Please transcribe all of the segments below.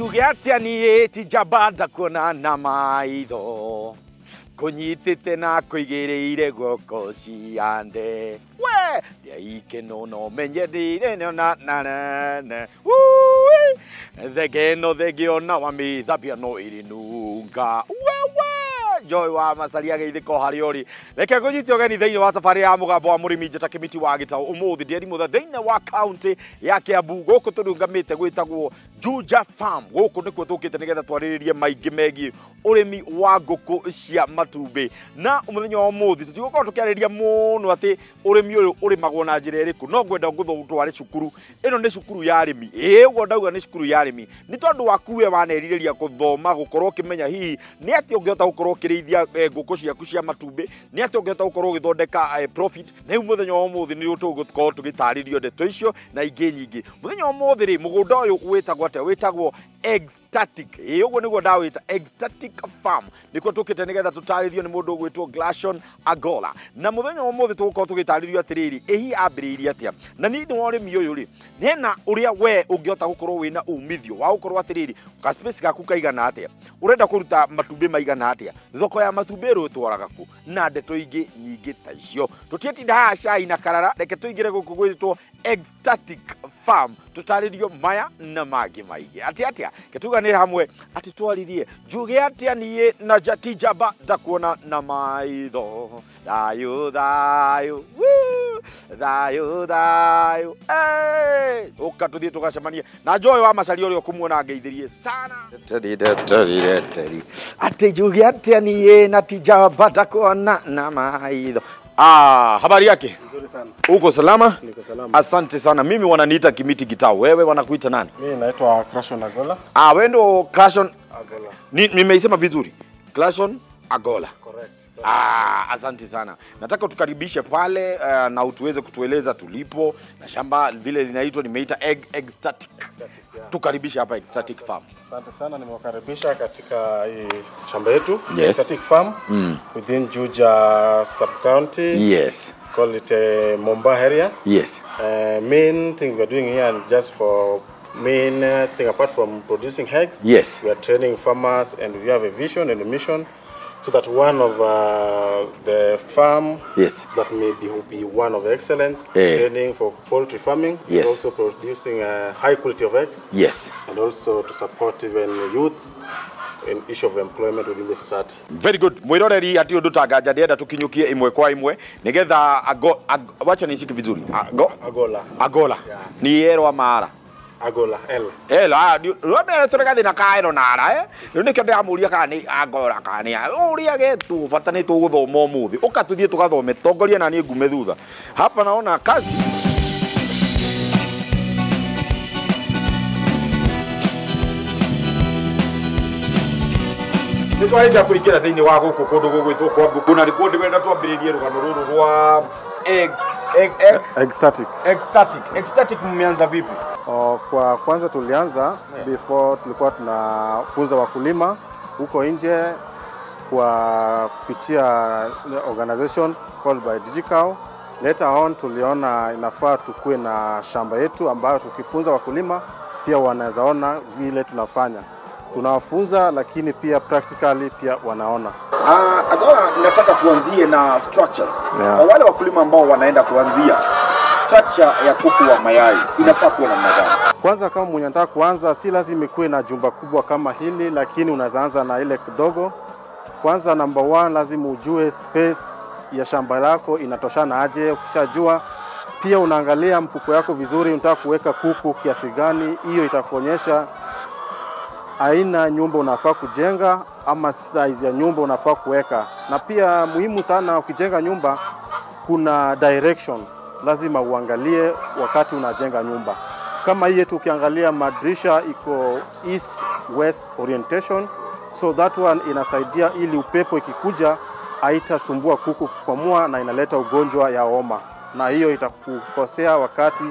Njuge atĩa niĩ ti njamba ndakuona na maitho kũnyitĩte na kũigĩrĩire guoko ciande we ndiaikeno no menye ndire na na thegeno thegio na wa mĩthambia no ĩrĩ nunga wewe Joy wa Masaria geithĩko harĩ ũrĩ. Reke ngũnyite ũgeni thĩinĩ wa thabarĩ ya mũgambo wa mũrĩmi njĩta Kĩmiti wa Gĩtaũ. Ũmũthĩ ndĩeri mũtha thĩinĩ wa county ya Kiambu gũkũ tũrũgamĩte gwĩtagwo Juja Farm. Gũkũ nĩkuo tũkĩte nĩgetha twarĩrĩrie maingĩ megiĩ ũrĩmi wa ngũkũ cia matumbĩ. Na mũthenya wa ũmũthĩ tũtigũkorwo tũkĩarĩria mũno atĩ ũrĩmi ũyũ ũrĩmagwo na njĩra ĩrĩkũ, no ngwenda ngũtware cukuru. Ĩno nĩ cukuru ya arĩmi. Ĩĩ ũguo ndauga nĩ cukuru ya arĩmi nĩ tondũ waku we wanerirĩria gũthoma gũkorwo ũkĩmenya hihi nĩ atĩ ũngĩhota gũkorwo ũkĩrĩithia ngũkũ ciaku cia matumbĩ, nĩ atĩ ũngĩhota gũkorwo ũgĩthondeka profit. Na rĩu mũthenya wa ũmũthĩ nĩ tũgũkorwo tũgĩtarĩrio ndeto icio na ingĩ nyingĩ. Mũthenya wa ũmũthĩ rĩ, mũgũnda ũyũ wĩtagwo atĩa? Wĩtagwo Ecstatic. Ĩĩ ũguo nĩguo ndawĩta, Ecstatic Farm. Nĩkuo tũkĩte nĩgetha tũtarĩrio nĩ mũndũ ũgwĩtwo Glashon Agola. Na mũthenya wa ũmũthĩ tũgũkorwo tũgĩtarĩrio atĩrĩrĩ, ĩ hihi ambĩrĩirie atĩa? Na nĩ wa ũrĩmi ũyũ rĩ, hena ũrĩa we ũngĩhota gũkorwo wĩna umithio wa gũkorwo atĩrĩrĩ, ka space gaku kaigana atĩa, ũrenda kũruta matumbĩ maigana atĩa, thoko ya matumbĩ ĩrũtwaraga kũ, na ndeto ingĩ nyingĩ ta icio. Tũtiĩtinda haha cai na karara, reke tũingĩre gũkũ gwĩtwo Ecstatic Farm tũtarĩrio maya na mangĩ maingĩ. Atĩ atĩa ketuganĩre hamwe atĩ twaririe njuge atĩa niĩ na ti njamba ndakuona na maitho thayũ thayũ thayũ thayũ ũka tũthiĩ tũgacemanie na Joy wa Masaria ũrĩa ũkũmuona ngeithĩrie sana. Atĩ njuge atĩa niĩ na ti njamba ndakuona na maitho. Habari yake? Nzuri sana. Uko salama? Niko salama. Asante sana. Mimi wananiita Kimiti Gitau. Wewe wanakuita nani? Mimi naitwa Krashon Agola. Wewe ndo Krashon Agola. Nimeisema vizuri. Krashon Agola. Correct. Asante sana. Nataka tukaribishe pale na utuweze kutueleza tulipo na shamba vile linaitwa, nimeita Ecstatic. Yeah. Tukaribishe hapa Ecstatic Farm. Asante sana, nimewakaribisha katika hii shamba yetu. Yes. Ecstatic Farm within Juja sub-county. Yes. Call it Momba area. Yes. Main thing we are doing here, and just for main thing apart from producing eggs. Yes. We are training farmers and we have a vision and a mission so that one of the farm, yes, that may be one of excellent training for poultry farming, yes, also producing a high quality of eggs, yes, and also to support even youth in issue of employment within the society. Very good. Mwiroreri ati undu tanganja ndienda tukinyukie imwe kwa imwe nigetha wacha nishike vizuri. Agola. Agola. Yeah. Ni yerwa mara. Agola L. L rwambere tũrĩ gathĩna ka L na R rĩu nĩkĩo ndĩramũria kana nĩ Agola kana nĩ ũrĩa getwo bata nĩ tũgũthoma ũmũthĩ. Ũka tũthiĩ tũgathome tongoria na niĩ ngume thutha. Hapa naona kazi. Nĩ twarĩkia kũingĩra thĩinĩ wa gũkũ kũndũ gũgwĩtwo kwa ngũkũ na nĩkuo ndĩrenda twambĩrĩrie rũgano rũrũ rwa Ecstatic. Ecstatic. Ecstatic mmeanza vipi? Kwa kwanza tulianza before tulikuwa tunafunza wakulima huko nje kwa kupitia organization called by Digical. Later on tuliona inafaa tukue na shamba yetu ambayo tukifunza wakulima pia wanaweza ona vile tunafanya. Tunawafunza lakini pia practically pia wanaona. Agola, nataka tuanzie na structures. Yeah. Kwa wale wakulima ambao wanaenda kuanzia structure ya kuku wa mayai inafaa kuwa namna gani? Kwanza kama mwenye anataka kuanza si lazima ikuwe na jumba kubwa kama hili, lakini unaanza na ile kidogo. Kwanza number one, lazima ujue space ya shamba lako inatoshana aje. Ukishajua pia unaangalia mfuko yako vizuri, unataka kuweka kuku kiasi gani. Hiyo itakuonyesha aina nyumba unafaa kujenga ama size ya nyumba unafaa kuweka. Na pia muhimu sana ukijenga nyumba kuna direction lazima uangalie wakati unajenga nyumba. Kama hii yetu ukiangalia madirisha iko east west orientation, so that one inasaidia ili upepo ikikuja haitasumbua kuku kukwamua na inaleta ugonjwa ya homa, na hiyo itakukosea wakati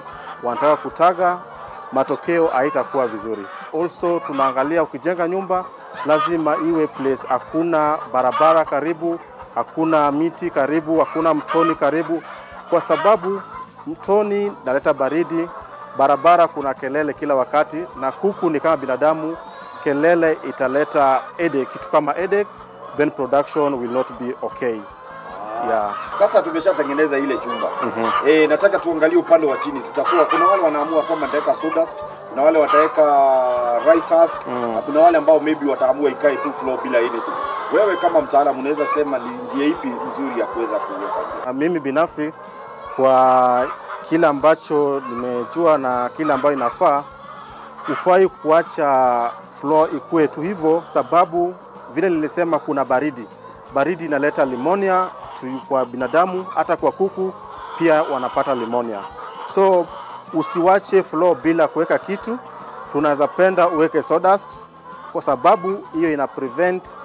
wanataka kutaga, matokeo haitakuwa vizuri. Also tunaangalia ukijenga nyumba lazima iwe place hakuna barabara karibu, hakuna miti karibu, hakuna mtoni karibu, kwa sababu mtoni naleta baridi, barabara kuna kelele kila wakati, na kuku ni kama binadamu, Kelele italeta headache, kitu kama headache, then production will not be okay. Yeah. Sasa tumeshatengeneza ile chumba. Nataka tuangalie upande wa chini. Tutakuwa kuna wale wanaamua kama nitaweka sawdust, kuna wale wataweka rice husk, na kuna wale ambao maybe wataamua ikae tu floor bila anything. Wewe kama mtaalamu unaweza sema ni njia ipi nzuri ya kuweza kuweka? Mimi binafsi kwa kila ambacho nimejua na kila ambayo inafaa, ufai kuacha floor ikue tu hivyo, sababu vile nilisema kuna baridi. Baridi inaleta pneumonia kwa binadamu, hata kwa kuku pia wanapata pneumonia. So usiwache floor bila kuweka kitu. Tunaweza penda uweke sawdust kwa sababu hiyo ina prevent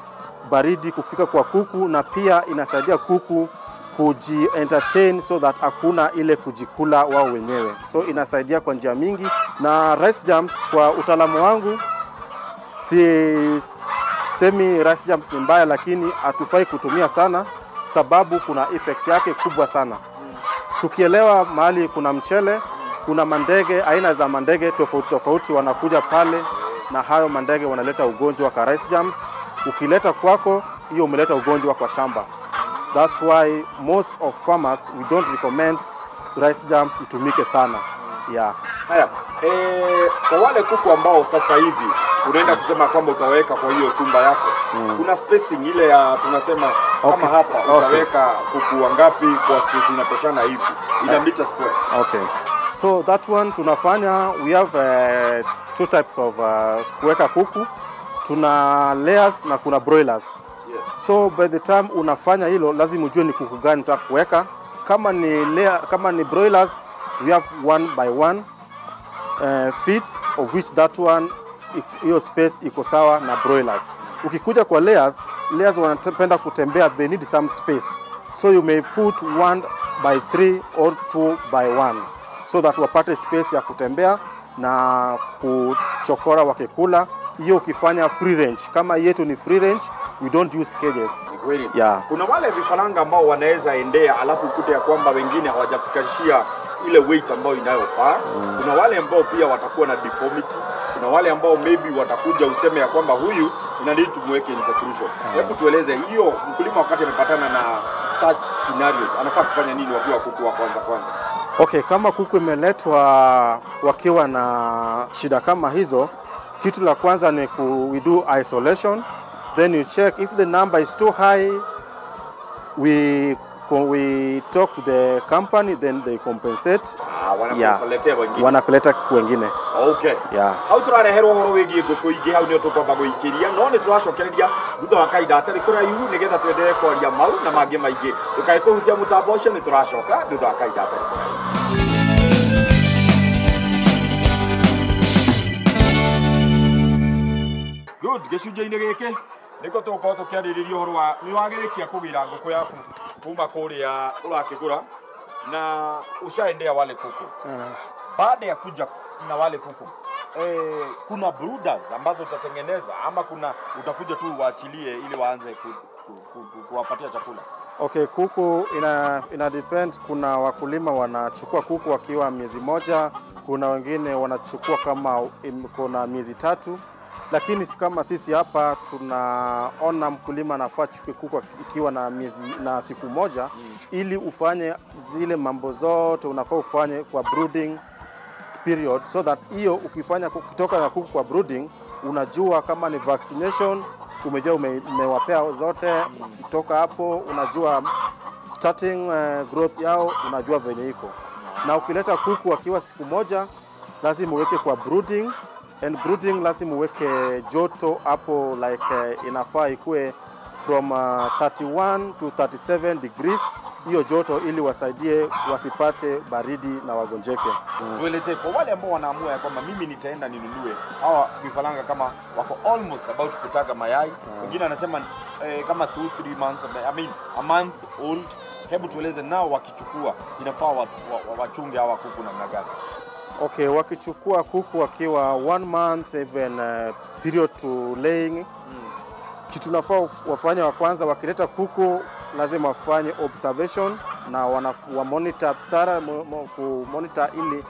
baridi kufika kwa kuku, na pia inasaidia kuku kuji-entertain so that hakuna ile kujikula wao wenyewe. So inasaidia kwa njia mingi. Na rice germs, kwa utaalamu wangu, si semi rice germs ni mbaya, lakini hatufai kutumia sana sababu kuna effect yake kubwa sana. Tukielewa mahali kuna mchele, kuna mandege, aina za mandege tofauti tofauti wanakuja pale, na hayo mandege wanaleta ugonjwa kwa rice germs. Ukileta kwako, hiyo umeleta ugonjwa kwa shamba. That's why most of farmers, we don't recommend rice germs itumike sana. Yeah. Haya, kwa wale kuku ambao sasa hivi unaenda kusema kwamba utaweka kwa hiyo chumba yako, kuna spacing ile ya tunasema kama hapa utaweka kuku wangapi kwa space inatoshana hivi ina meter square. Okay. So that one tunafanya, we have two types of kuweka kuku. Tuna layers na kuna broilers. Yes. So by the time unafanya hilo lazima ujue ni kuku gani unataka kuweka. Kama ni layer, kama ni broilers, we have 1 by 1 feet, of which that one hiyo space iko sawa na broilers. Ukikuja kwa layers, layers wanapenda kutembea, they need some space. So you may put 1 by 3 or 2 by 1 so that wapate space ya kutembea na kuchokora wakikula. Hiyo ukifanya free range, kama yetu ni free range, we don't use cages. Ni kweli. Yeah. Kuna wale vifaranga ambao wanaweza endea alafu ukute ya kwamba wengine hawajafikishia ile weight ambayo inayofaa. Kuna wale ambao pia watakuwa na deformity. Kuna wale ambao maybe watakuja useme ya kwamba huyu inabidi tumweke in seclusion. Hebu tueleze hiyo, mkulima wakati amepatana na such scenarios anafaa kufanya nini wakiwa kuku wa kwanza kwanza? Okay, kama kuku imeletwa wakiwa na shida kama hizo, kitu la kwanza ni we do isolation, then you check if the number is too high, we talk to the company, then they compensate. Wanakuletea wengine. Wanakuleta wengine. Okay. Yeah. Hau turareherwo horo wigie nguku ingi hau ni tukwamba guikiria no ni turacokereria thutha wa kahinda gatarĩ kũraihu nigetha twenderee kwaria mau na mangĩ maingĩ. Ndũkae kũhutia mũtambo ũcio, nĩ tũracoka thutha wa kahinda gatarĩ kũraihu. Good, gĩcunjĩ-inĩ gĩkĩ nĩko tũgũkorwo tũkĩarĩrĩria ũhoro wa nĩ wagĩrĩkia kũgĩra ngũkũ yaku kuma kũrĩa ũrakĩgũra na ushaendea wale kuku. Baada ya kuja na wale kuku, kuna brooders ambazo utatengeneza ama kuna utakuja tu uachilie ili waanze kuwapatia chakula? Okay, kuku ina depend. Kuna wakulima wanachukua kuku wakiwa miezi moja, kuna wengine wanachukua kama kuna miezi 3. Lakini kama sisi hapa tunaona mkulima anafaa chukue kuku ikiwa na miezi na siku moja, ili ufanye zile mambo zote unafaa ufanye kwa brooding period, so that hiyo ukifanya kutoka na kuku kwa brooding, unajua kama ni vaccination umejua umewapea zote. Ukitoka hapo unajua starting growth yao, unajua venye iko. Na ukileta kuku akiwa siku moja, lazima uweke kwa brooding, and brooding lazima uweke joto hapo like inafaa ikue from 31 to 37 degrees hiyo joto, ili wasaidie wasipate baridi na wagonjeke. Tueleze kwa wale ambao wanaamua ya kwamba mimi nitaenda ninunue hawa vifaranga kama wako almost about kutaga mayai, wengine wanasema kama 2-3 months, I mean a month old. Hebu tueleze nao wakichukua inafaa wachunge hawa kuku namna gani? Okay, wakichukua kuku wakiwa 1 month even period to laying, kitu nafaa wafanye wa kwanza, wakileta kuku lazima wafanye observation na wa monitor thorough, ku monitor ili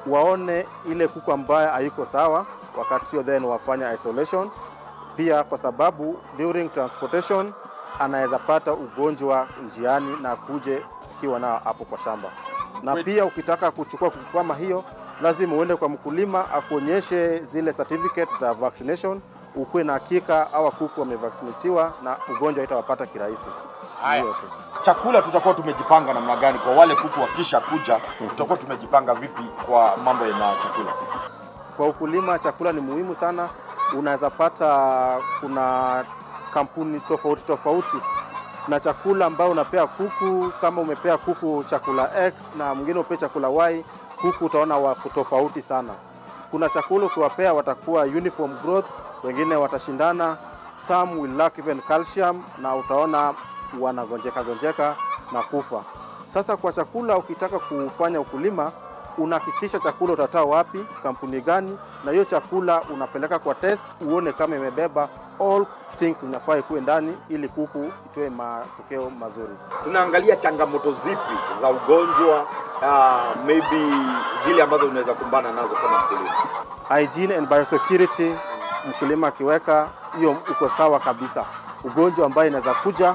waone ile kuku ambayo haiko sawa. Wakati hiyo then wafanya isolation pia, kwa sababu during transportation anaweza pata ugonjwa njiani na kuje akiwa nao hapo kwa shamba. Na pia ukitaka kuchukua kuku kama hiyo, lazima uende kwa mkulima akuonyeshe zile certificate za vaccination, ukuwe na hakika hawa kuku wamevaccinatiwa na ugonjwa itawapata kirahisi. Haya. Chakula tutakuwa tumejipanga namna gani kwa wale kuku wakisha kuja? Tutakuwa tumejipanga vipi kwa mambo ya chakula? Kwa ukulima chakula ni muhimu sana. Unaweza pata kuna kampuni tofauti tofauti na chakula ambao unapea kuku. Kama umepea kuku chakula X na mwingine upea chakula Y, kuku utaona wako tofauti sana. Kuna chakula ukiwapea watakuwa uniform growth, wengine watashindana, some will lack even calcium, na utaona wanagonjeka gonjeka na kufa. Sasa kwa chakula, ukitaka kufanya ukulima, unahakikisha chakula utatoa wapi, kampuni gani, na hiyo chakula unapeleka kwa test uone kama imebeba all things inafaa ikuwe ndani ili kuku itoe matokeo mazuri. Tunaangalia changamoto zipi za ugonjwa, maybe zile ambazo unaweza kumbana nazo kama mkulima? Hygiene and biosecurity, mkulima akiweka hiyo uko sawa kabisa. Ugonjwa ambayo inaweza kuja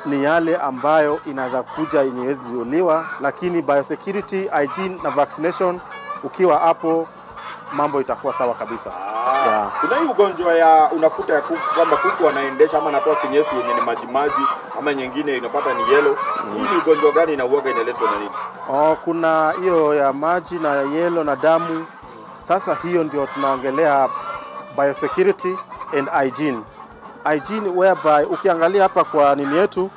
ni yale ambayo inaweza kuja yenye haiwezi zuiliwa, lakini biosecurity, hygiene na vaccination ukiwa hapo mambo itakuwa sawa kabisa. Yeah. Kuna hii ugonjwa ya unakuta ya kuku kwamba kuku anaendesha ama anatoa kinyesi yenye ni maji maji ama nyingine inapata ni yellow. Hii ni ugonjwa gani na uoga inaletwa na nini? Oh, kuna hiyo ya maji na yellow na damu. Sasa hiyo ndio tunaongelea biosecurity and hygiene. Hygiene whereby ukiangalia hapa kwa nini yetu,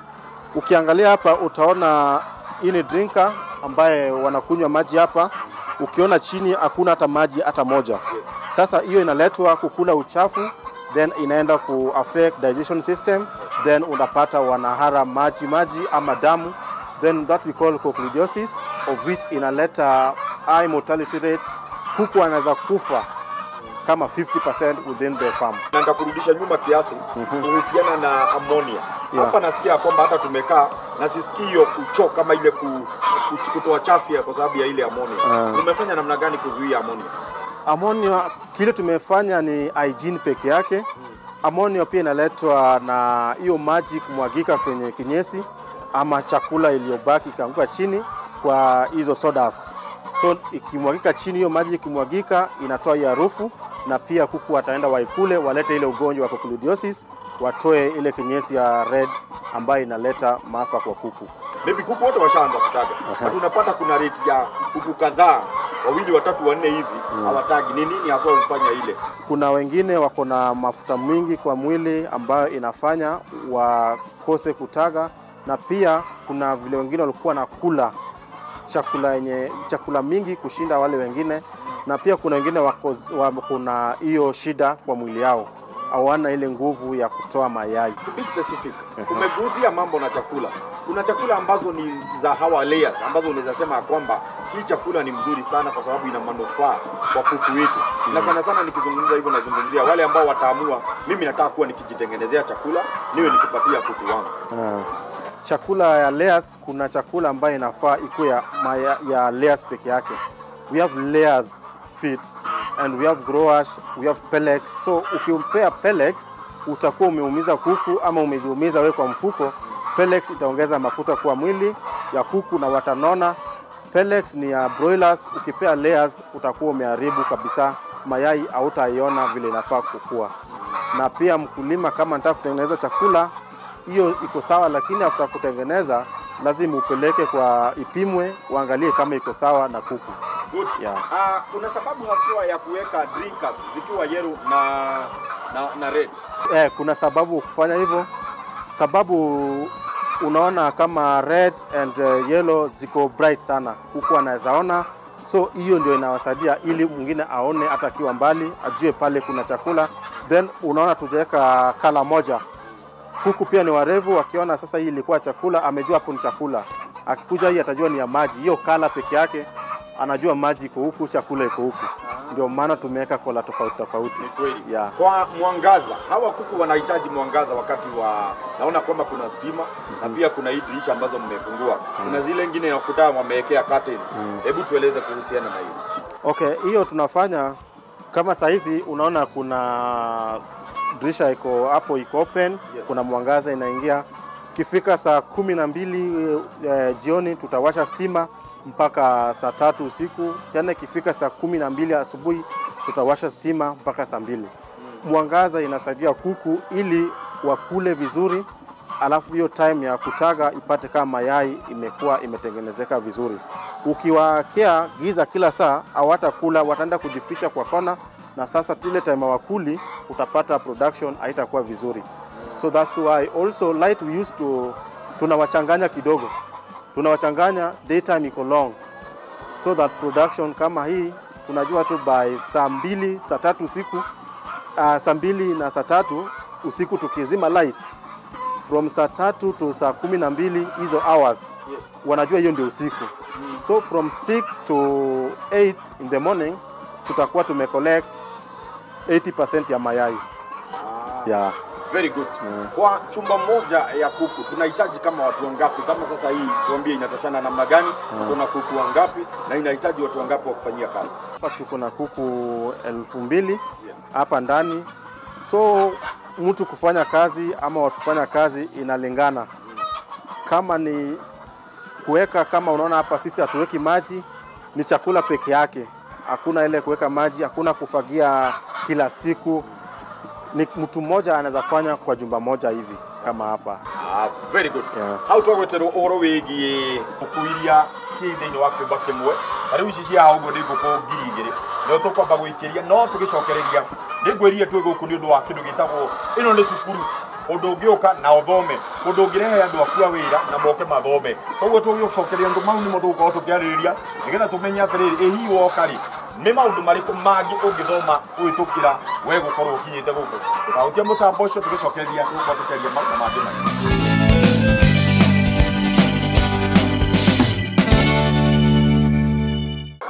ukiangalia hapa utaona hii ni drinker ambaye wanakunywa maji hapa. Ukiona chini hakuna hata maji hata moja. Yes. Sasa hiyo inaletwa kukula uchafu, then inaenda ku affect digestion system, then unapata wanahara maji maji ama damu, then that we call coccidiosis, of which inaleta high mortality rate. Kuku anaweza kufa kama 50% within the farm. Na nitakurudisha nyuma kiasi kuhusiana na ammonia. Yeah. Hapa nasikia kwamba hata tumekaa na sisikii hiyo kuchoka kama ile kutoa chafya kwa sababu ya ile ammonia. Umefanya namna gani kuzuia ammonia? Ammonia kile tumefanya ni hygiene peke yake. Ammonia pia inaletwa na hiyo maji kumwagika kwenye kinyesi ama chakula iliyobaki ikaanguka chini kwa hizo sawdust. So ikimwagika chini, hiyo maji ikimwagika inatoa hiyo harufu, na pia kuku wataenda waikule, walete ile ugonjwa wa coccidiosis, watoe ile kinyesi ya red ambayo inaleta maafa kwa kuku. Maybe kuku wote washaanza kutaga. Na tunapata kuna rate ya kuku kadhaa, wawili, watatu, wanne hivi hawatagi. Ni nini haswa hufanya ile? Kuna wengine wako na mafuta mingi kwa mwili ambayo inafanya wakose kutaga, na pia kuna vile wengine walikuwa nakula chakula yenye chakula mingi kushinda wale wengine, na pia kuna wengine wako na hiyo shida kwa mwili yao, hawana ile nguvu ya kutoa mayai. To be specific, umegusia mambo na chakula. Kuna chakula ambazo ni za hawa layers ambazo unaweza sema kwamba hii chakula ni mzuri sana kwa sababu ina manufaa kwa kuku wetu. Na sana sana nikizungumza hivyo nazungumzia wale ambao wataamua mimi nataka kuwa nikijitengenezea chakula niwe nikipatia kuku wangu. Chakula ya layers, kuna chakula ambayo inafaa ikuwe ya layers peke yake. We have layers feeds and we have growers, we have pellets. So ukimpea pellets utakuwa umeumiza kuku ama umejiumiza wewe kwa mfuko. Pellets itaongeza mafuta kwa mwili ya kuku na watanona. Pellets ni ya broilers, ukipea layers utakuwa umeharibu kabisa, mayai hautaiona vile inafaa kukua. Na pia mkulima kama anataka kutengeneza chakula hiyo iko sawa, lakini after kutengeneza lazima upeleke kwa ipimwe, uangalie kama iko sawa na kuku. Good. Yeah. Kuna sababu haswa ya kuweka drinkers zikiwa yellow na red. Kuna sababu kufanya hivyo. Sababu unaona kama red and yellow ziko bright sana, kuku anaweza ona, so hiyo ndio inawasaidia ili mwingine aone hata akiwa mbali, ajue pale kuna chakula. Then unaona tujaweka kala moja. Kuku pia ni warevu, wakiona sasa hii ilikuwa chakula, amejua hapo ni chakula. Akikuja hii atajua ni ya maji. Hiyo kala peke yake anajua maji iko huku, chakula iko huku. Ndio maana tumeweka kola tofauti tofauti. Ni kweli. Yeah. Kwa mwangaza, hawa kuku wanahitaji mwangaza wakati wa, naona kwamba kuna stima na pia kuna hii dirisha ambazo mmefungua. Kuna zile nyingine nakuta wamewekea curtains. Hebu tueleze kuhusiana na hiyo. Okay, hiyo tunafanya Kama saa hizi unaona kuna dirisha iko hapo, iko open. Yes. Kuna mwangaza inaingia. Kifika saa 12 jioni tutawasha stima mpaka saa 3 usiku. Tena ikifika saa 12 asubuhi tutawasha stima mpaka saa 2. Mwangaza inasaidia kuku ili wakule vizuri, alafu hiyo time ya kutaga ipate kama mayai imekuwa imetengenezeka vizuri. Ukiwakea giza kila saa hawatakula, wataenda kujificha kwa kona, na sasa ile time hawakuli utapata production haitakuwa vizuri. So that's why also light we used to, tunawachanganya kidogo, tunawachanganya daytime iko long, so that production kama hii tunajua tu by saa 2 saa 3 usiku, saa 2 na saa 3 usiku tukizima light from saa 3 to saa 12 hizo hours. Yes. Wanajua hiyo ndio usiku. So from 6 to 8 in the morning tutakuwa tumecollect 80% ya mayai. Yeah. Very good. Kwa chumba moja ya kuku tunahitaji kama watu wangapi? Kama sasa hii tuambie inatoshana namna gani? Tuko na kuku wangapi na inahitaji watu wangapi wa kufanyia kazi? Hapa tuko na kuku 2000 Yes. hapa ndani. So mtu kufanya kazi ama watu kufanya kazi inalingana. Kama ni kuweka, kama unaona hapa sisi hatuweki maji, ni chakula peke yake. Hakuna ile kuweka maji, hakuna kufagia kila siku. Ni mtu mmoja anaweza fanya kwa jumba moja hivi kama hapa. Very good. Yeah. Hau twagweterwo ũhoro wĩgiĩ ngũkũ iria ciĩ thĩinĩ wa kĩũmba kĩmwe, na rĩu ici cia haha ũguo nĩ ngũkũ 2000. No tũkwamba gũikĩria, no tũgĩcokereria nĩ ngwĩrire twĩ gũkũ nĩ ũndũ wa kĩndũ gĩtagwo, ĩno nĩ cukuru, ũndũ ũngĩũka na ũthome, ũndũ ũngĩrehe andũ aku a wĩra na moke mathome. Koguo tũgĩcokereria ũndũ mau nĩmo tũgũkorwo tũkĩarĩrĩria nĩgetha tũmenye atĩrĩrĩ, ĩ hihi woka rĩ, nĩ maũndũ marĩkũ mangĩ ũngĩthoma kũhĩtũkĩra we gũkorwo ũkinyĩte gũkũ. Tũkahutia mũtambo ũcio tũgĩcokereria tũgũkorwo tũkĩaria maũndũ mangĩ maingĩ.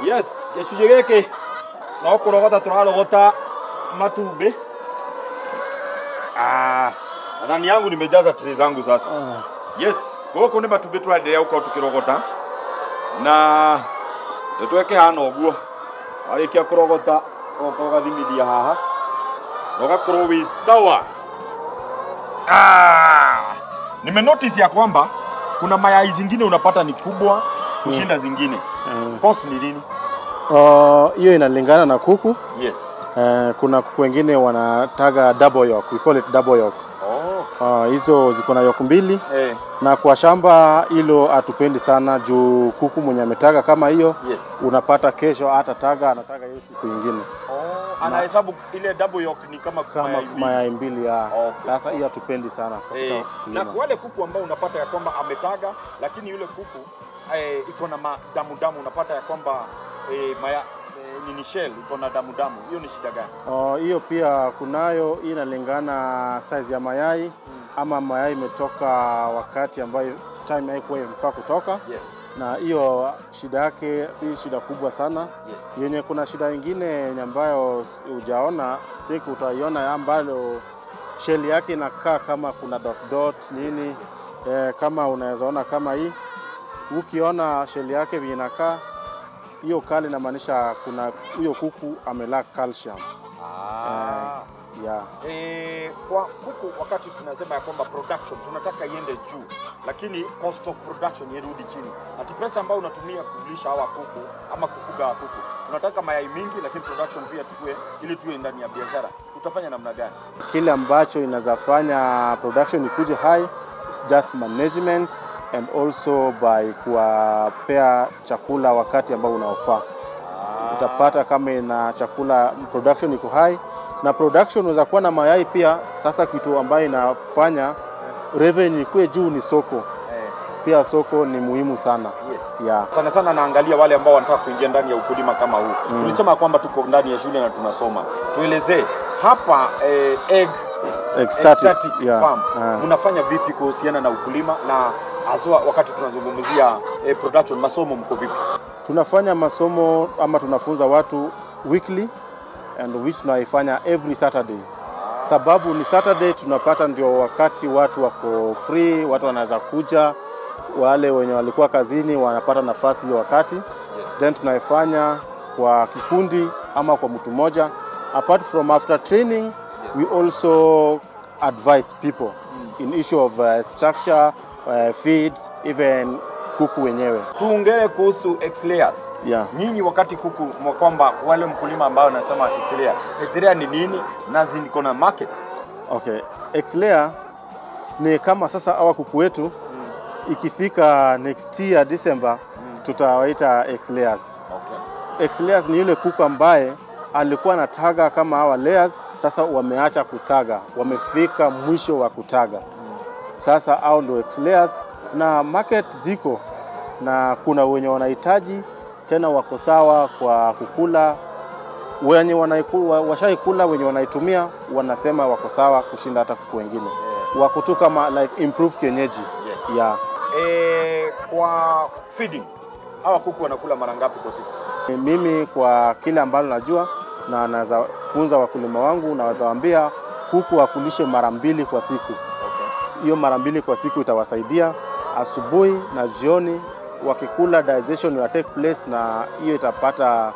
Yes, gĩcunjĩ gĩkĩ no kũrogota tũrarogota matumbĩ. Nadhani yangu nimejaza tray zangu sasa. Yes, gũkũ nĩ matumbĩ tũraenderea gũkorwo tũkĩrogota na nĩtweke hana ũguo. Warĩkia kũrogota ũgoka ũgathimithia haha na ũgakorwo wĩ sawa. Nimenotice ya kwamba kuna mayai zingine unapata ni kubwa kushinda zingine. Cost ni nini? Hiyo inalingana na kuku. Yes. Kuna kuku wengine wanataga double yolk. We call it double yolk. Hizo ziko na yolk 2. Na kwa shamba hilo hatupendi sana juu kuku mwenye ametaga kama hiyo. Yes. Unapata kesho hatataga, anataga hiyo siku nyingine. Anahesabu ile double yolk ni kama mayai 2 ya. Okay. Sasa hiyo hatupendi sana katika Na wale kuku ambao unapata ya kwamba ametaga lakini yule kuku iko na damu damu, unapata ya kwamba nini shell iko na damu damu, hiyo ni shida gani? Hiyo pia kunayo, hii inalingana size ya mayai. Ama mayai imetoka wakati ambayo time haikuwa imefaa kutoka. Yes. Na hiyo shida yake si shida kubwa sana. Yes. Yenye kuna shida nyingine ambayo hujaona, think utaiona ambayo shell yake inakaa kama kuna dot dot nini. Yes. Kama unaweza ona kama hii, ukiona shell yake vile inakaa, hiyo kali inamaanisha kuna huyo kuku amelack calcium. Yeah. Kwa kuku wakati tunasema ya kwamba production tunataka iende juu, lakini cost of production irudi chini. Ati pesa ambayo unatumia kulisha hawa kuku ama kufuga hawa kuku, tunataka mayai mingi lakini production pia tukue ili tuwe ndani ya biashara. Tutafanya namna gani? Kile ambacho inaweza production ikuje high is just management and also by kuwapea chakula wakati ambao unaofaa. Utapata kama ina chakula production iko high, na production unaweza kuwa na mayai pia. Sasa kitu ambayo inafanya revenue ikue juu ni soko. Pia soko ni muhimu sana. Yes. Yeah. Sana sana naangalia wale ambao wanataka kuingia ndani ya ukulima kama huu. Tulisema kwamba tuko ndani ya shule na tunasoma. Tuelezee hapa egg Ecstatic farm. Mnafanya vipi kuhusiana na ukulima na haswa wakati tunazungumzia production, masomo mko vipi? Tunafanya masomo ama tunafunza watu weekly and which tunaifanya every Saturday. Sababu ni Saturday tunapata ndio wakati watu wako free, watu wanaweza kuja, wale wenye walikuwa kazini wanapata nafasi hiyo wakati. Yes. Then tunaifanya kwa kikundi ama kwa mtu mmoja. Apart from after training, Yes. we also advise people in issue of structure, feeds, even kuku wenyewe. Tuongele kuhusu X-layers. Yeah. Nyinyi wakati kuku kwamba wale mkulima ambao wanasema X-layer. X-layer ni nini na ziko na market? Okay, X-layer ni kama sasa hawa kuku wetu ikifika next year December tutawaita X-layers. Okay. X-layers ni yule kuku ambaye alikuwa anataga kama hawa layers, sasa wameacha kutaga, wamefika mwisho wa kutaga. Sasa hao ndio X-layers na market ziko na kuna wenye wanahitaji tena, wako sawa kwa kukula, wenye washaikula, wenye wanaitumia wanasema wako sawa kushinda hata kuku wengine. Wako tu kama like improve kienyeji. Yes. Yeah. Kwa feeding hawa kuku wanakula mara ngapi kwa siku? Mimi kwa kile ambalo najua na naweza funza wakulima wangu, naweza waambia kuku wakulishe mara mbili kwa siku. Hiyo mara mbili kwa siku itawasaidia asubuhi na jioni, wakikula digestion will take place, na hiyo itapata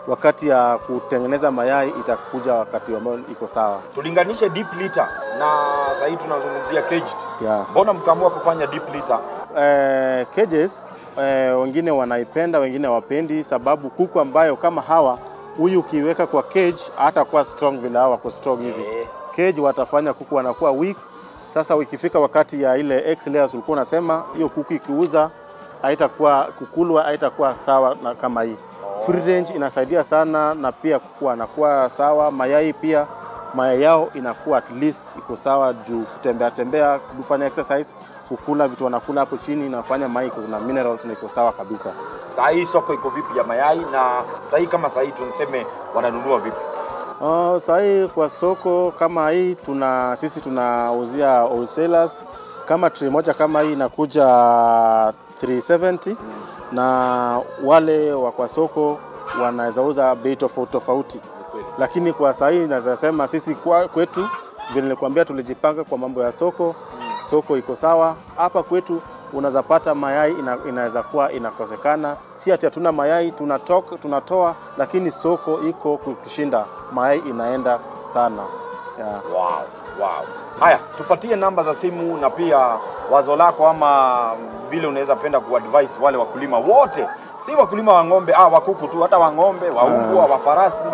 wakati ya kutengeneza mayai itakuja wakati ambao iko sawa. Tulinganishe deep litter na sasa hivi tunazungumzia caged. Yeah. Mbona mkaamua kufanya deep litter? Cages wengine wanaipenda, wengine hawapendi, sababu kuku ambayo kama hawa, huyu ukiweka kwa cage hatakuwa strong vile hawa wako strong hivi. Cage watafanya kuku wanakuwa weak. Sasa ikifika wakati ya ile X layers ulikuwa unasema, hiyo kuku ikiuza haitakuwa kukulwa, haitakuwa sawa na kama hii. Free range inasaidia sana, na pia kuku anakuwa sawa, mayai pia mayai yao inakuwa at least iko sawa juu kutembea tembea, kufanya exercise, kukula vitu wanakula hapo chini, inafanya mayai kuna minerals na iko sawa kabisa. Saa hii soko iko vipi ya mayai na saa hii kama saa hii tunaseme wananunua vipi? Saa hii kwa soko kama hii sisi tunauzia wholesalers kama tray moja kama hii inakuja 370 na wale wa kwa soko wanaweza uza bei tofauti tofauti, lakini kwa saa hii naweza sema sisi kwetu vile nilikwambia tulijipanga kwa mambo ya soko. Soko iko sawa hapa kwetu, unaweza pata mayai inaweza kuwa inakosekana, si ati hatuna mayai, tunatoa, lakini soko iko kutushinda, mayai inaenda sana. Yeah. Wow. Haya, tupatie namba za simu na pia wazo lako ama vile unaweza penda kuadvise wale wakulima wote, si wakulima wa ng'ombe, wa kuku tu, hata wa ng'ombe, wa mbwa, wa farasi.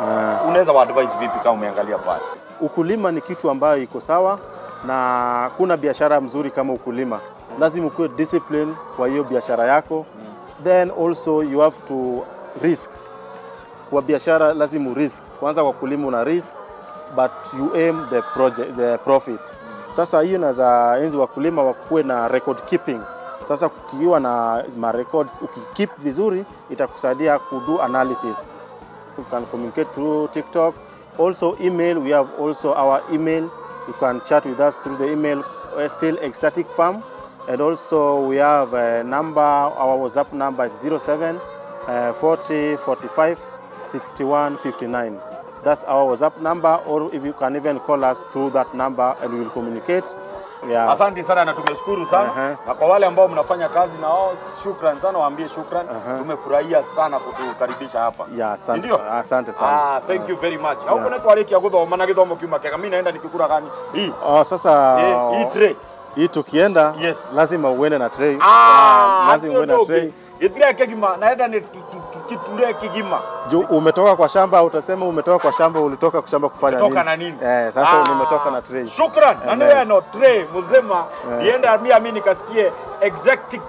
Unaweza waadvise vipi kama umeangalia pale? Ukulima ni kitu ambayo iko sawa na kuna biashara mzuri kama ukulima. Lazima ukuwe discipline kwa hiyo biashara yako. Then also you have to risk. Kwa biashara lazima risk. Kwanza kwa kulima una risk, but you aim the project, the profit. Sasa hiyo naweza enzi wakulima wakuwe na record keeping. Sasa kukiwa na ma records ukikeep vizuri itakusaidia kudo analysis. You can communicate through TikTok. Also email, we have also our email. You can chat with us through the email, still Ecstatic Farm. And also we have a number, our WhatsApp number is 07 40 45 61 59. That's our WhatsApp number, or if you can even call us through that number and we will communicate. Yeah. Asante sana na tumeshukuru sana. Na kwa wale ambao mnafanya kazi na wao, shukran sana, waambie shukran. Tumefurahia sana kutukaribisha hapa. Yeah, asante. Ndio? Asante sana. Thank you very much. Au kuna twarĩkia gũthoma na gĩthomo kiuma kega, mimi naenda nikikura gani? Hii. Sasa hii tray. Hii tukienda, yes, lazima uende na tray. Lazima uende na tray. Gitire kigima naenda ni kiture kigima. Juu umetoka kwa shamba, utasema umetoka kwa shamba, ulitoka kwa shamba kufanya nini? Umetoka na nini? Sasa nimetoka na tray. Shukran. Na niwe no tray mzima. Nienda mimi nikasikie Ecstatic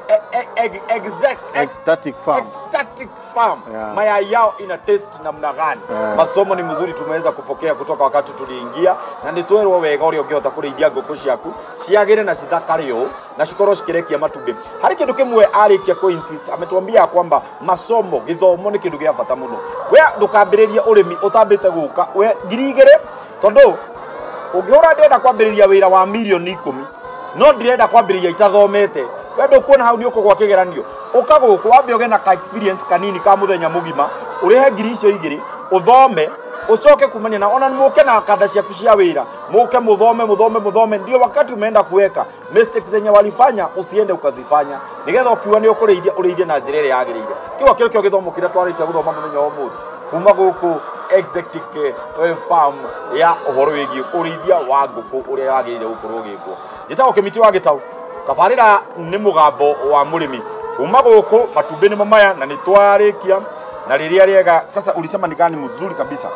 Farm. Ecstatic Farm. Yeah. Mayai yao ina taste namna gani? Masomo ni mzuri tumeweza kupokea kutoka wakati tuliingia, na nitwerwo wega uria ungihota kuriithia ngũkũ ciaku ciagire na cithakare ũũ na cikorwo cikirekia matumbĩ. Harĩ kĩndũ kĩmwe arĩkia ku insist, ametuambia kwamba masomo, gĩthomo nĩ kĩndũ gĩa bata mũno. We ndũkambĩrĩrie ũrĩmi ũtambĩte gũka we 2000, tondũ ũngĩhũra ndĩrenda kwambĩrĩria wĩra wa milioni 10 no ndirenda kwambĩrĩria itathomete, we ndukuona hau ni ukugwa kigeranio. Uka guku wambe uge na ka experience kanini ka muthenya mugima, urihe ngiri icio igiri, uthome, ucoke kumania na ona muke na kanda ciaku cia wira, muke muthome muthome muthome, ndio wakati umeenda kuweka mistakes zenye walifanya usiende ukazifanya, nigetha ukiwa ni ukuriithia uriithie na njira ĩrĩa yagĩrĩire. Kiu akĩrĩ kĩo gĩthomo kĩrĩa twarĩkia gũthoma mũthenya wa ũmũthĩ kuma gũkũ exotic farm ya ũhoro wĩgiĩ ũrĩithia wa ngũkũ ũrĩa wagĩrĩire gũkorwo ũgĩkwo. Njĩtagwo Kĩmiti wa Gĩtau, tabarĩra nĩ mũgambo wa mũrĩmi. Kuma gũkũ matumbĩ nĩmo maya na nĩ twarĩkia na rĩrĩa rĩega. Sasa ulisema ni gani mzuri kabisa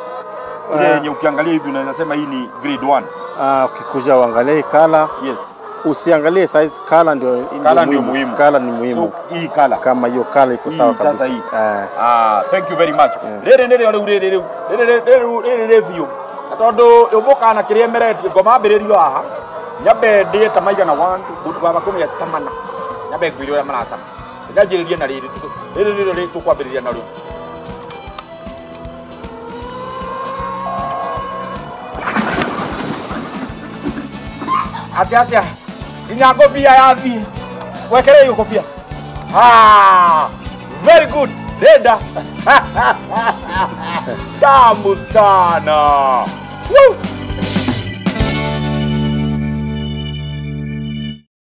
ile yenye ukiangalia hivi unaweza sema hii ni grade 1? Ukikuja uangalie color. Yes. Usiangalie size, color ndio color ndio muhimu. Color ni muhimu. So hii color kama hiyo color iko sawa kabisa. Sasa hii. Thank you very much. Rĩrĩ nĩrĩo rĩu rĩrĩ rĩu rĩrĩ rĩrĩ rĩ biũ. Na tondũ ũmũkana kĩrĩa emeretie ngoma ambĩrĩrio haha nyambe ndĩe ta maigana 1 baba kũmĩa ta mana nyambe ngwĩre ũrĩa maracama. Ndanjĩrĩrie na rĩrĩ rĩrĩ rĩrĩ tũkwambĩrĩria narĩo. Atia atia nginya ngobia yathi wekere hiyo kobia. Very good deda. Tamu sana. Woo!